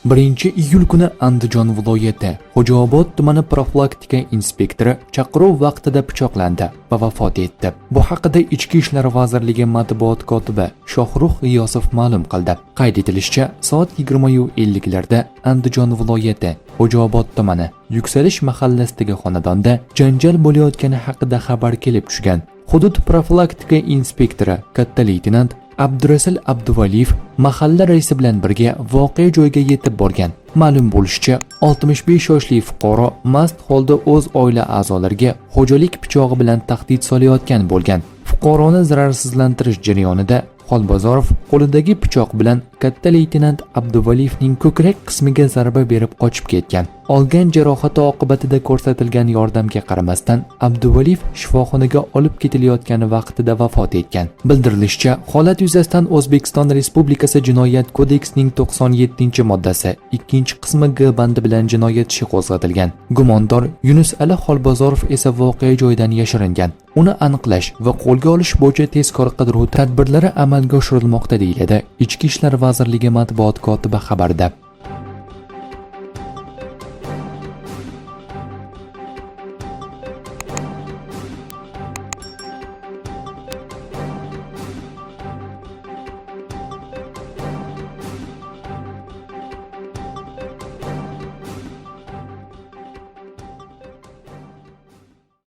1-iyul kuni Andijon viloyati Xo'jaobod tumani profilaktika inspektori chaqiruv vaqtida pichoqlandi va vafot etdi. Bu haqida Ichki ishlar vazirligi matbuot kotibi Shohrux G'iyosov ma'lum qildi. Qayd etilishicha, soat 20:50 larda Andijon viloyati Xo'jaobod tumani Yuksalish mahallasidagi xonadonda janjal bo'layotgani haqida xabar kelib tushgan. Hudud profilaktika inspektori katta leytenant Abdurasul Abduvaliyev mahalla raisi bilan birga voqea joyiga yetib borgan. Ma'lum bo'lishicha, 65 yoshli fuqaro mast holda o'z oila a'zolariga xo'jalik pichog'i bilan tahdid solayotgan bo'lgan. Fuqaroni zararsizlantirish jarayonida Xolbozorov qo'lidagi pichoq bilan katta leytenant Abduvaliyevning ko'krak qismiga zarba berib qochib ketgan. Olgan jarohati oqibatida ko'rsatilgan yordamga qaramasdan Abduvaliyev shifoxonaga olib ketilayotgani vaqtida vafot etgan. Bildirilishicha, holat yuzasidan O'zbekiston Respublikasi Jinoyat kodeksining 97-moddasi 2-qismi G bandi bilan jinoyat ishi qo'zg'atilgan. Gumondor Yunus Ali Xolbozorov esa voqea joyidan yashiringan. Uni aniqlash va qo'lga olish bo'yicha tezkor qidiruv tadbirlari amalga oshirilmoqda, deyiladi Ichki ishlar vazirligi matbuot kotibi xabarida.